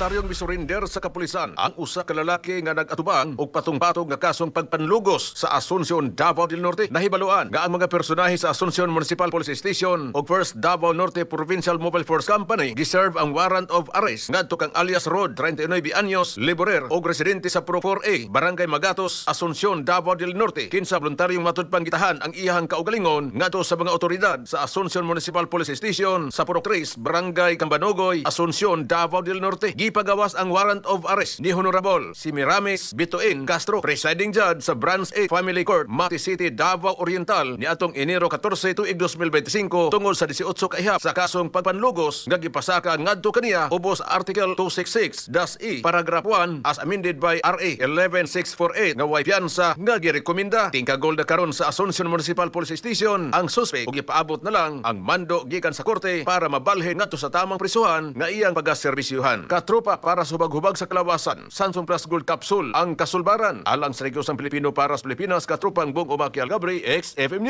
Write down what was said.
Voluntaryong misurrender sa kapulisan ang usa ka lalaki nga nag-atubang og patong-patong nga kasong pagpanlugos sa Asuncion, Davao del Norte. Nahibaluan nga ang mga personahe sa Asuncion Municipal Police Station ug First Davao Norte Provincial Mobile Force Company giserve ang warrant of arrest ngadto kang alias Rod, 39 anyos, laborer og residente sa Purok 4A, Barangay Magatos, Asuncion, Davao del Norte, kinsa voluntaryong matud pang gitahan ang iyahang kaugalingon ngadto sa mga otoridad sa Asuncion Municipal Police Station sa Purok 3, Barangay Cambanogoy, Asuncion, Davao del Norte. Gipagawas ang warrant of arrest ni Honorable si Miramis Bituin Castro, presiding judge sa Branch 8 Family Court, Mati City, Davao Oriental, niadtong Enero 14 tuig 2025 tungod sa 18 ka ihap sa kasong pagpanlugos nga gipasaka ngadto kaniya ubos Article 266-E paragraph 1 as amended by RA 11648 nga way piyansa nga girekomenda. Tingkagol na karon sa Asuncion Municipal Police Station ang suspect ug ipaabot na lang ang mando gikan sa korte para mabalhin ngadto sa tamang prisuhan nga iyang pagaserbisyuhan. Katropa, para sa hubag-hubag sa kalawasan, Samsung Plus Gold Capsule ang kasulbaran. Alang sa Negosyo Pilipino para sa Pilipinas, katropang Bong Umaki Algabre, XFM News.